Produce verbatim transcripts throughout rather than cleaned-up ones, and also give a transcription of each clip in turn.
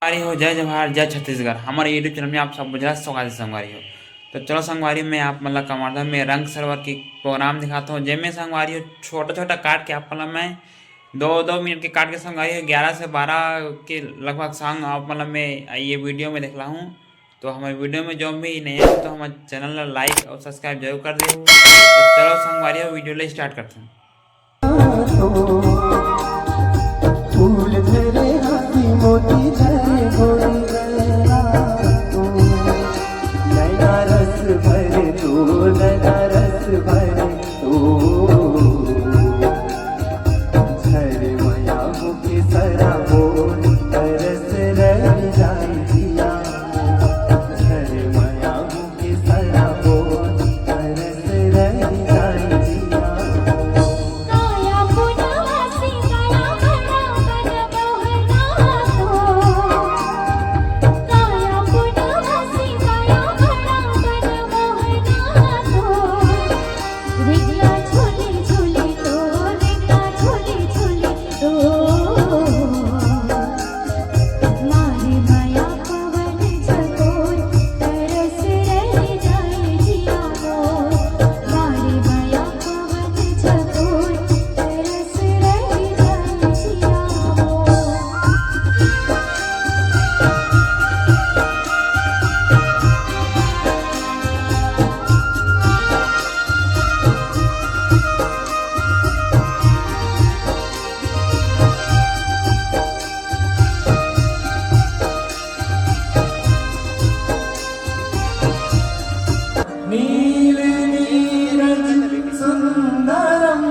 संगवारी हो, जय जोहार, जय छत्तीसगढ़। हमारे YouTube चैनल में आप सब बुझा स्वागत है संगवारी हो। तो चलो संगवारी, मैं आप मन ला कवर्धा में रंग सरोवर की प्रोग्राम दिखाता हूँ, जेमे संगवारी हो छोटा-छोटा काट के आप मन ला मैं दो दो मिनट के काट के संगवारी हो ग्यारह से बारह के लगभग सॉन्ग आप मन ला मैं ये वीडियो में दिखला हूँ। तो हमारे वीडियो में जो भी नया है तो हमारे चैनल ला लाइक और सब्सक्राइब जरूर कर देहू। तो चलो संगवारी हो, वीडियो ले स्टार्ट करते हैं। फूल झरे, हंसी मोती झरे, गोरी गैया तू। नैना रस भरे तू, नैना रस भरे तू। झरे मया होके सरा बोल, तरस रह जाई जिया। झरे मया होके सरा बोल, तरस रह जाई जिया। काया पुनवा सिंगारा बड़ा बन बहुना तो। काया पुनवा सिंगारा बड़ा बन बहुना तो। रिक्का झूली झूली तो, रिक्का झूली झूली तो। मारे मया पवन झकोर, तरस रह जाए जिया मोर। मारे मया पवन झकोर, तरस रह जाए जिया मोर। नील नीरज सुंदरम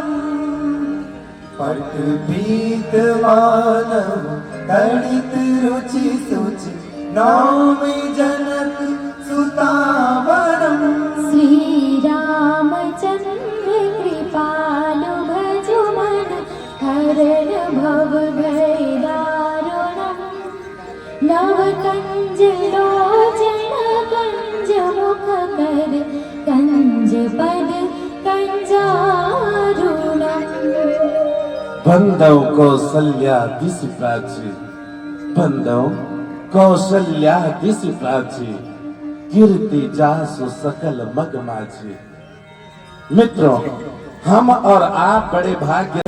पटपीत मानव तड़ित रुचि सुचि नाम जनक सुतावरम। श्री रामचंद्र कृपालु भजु मन हरण भव भय दारुणम। नव कंज लोचन कंज मुख कर कंज पद कंजारुणम। बंदव कौशल्या दिशि प्राची, बंदव कौशल्या दिशि प्राची, कीर्ति जासु सकल मग माझी। मित्रों, हम और आप बड़े भाग्य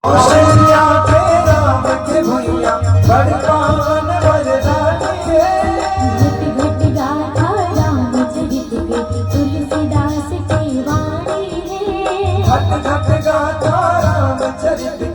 कौशल्या पे राम के भुइयां, बड़ पावन वरदानी हे। घट घट गाथा रामचरित के, तुलसीदास के वाणी हे। घट घट गाथा रामचरित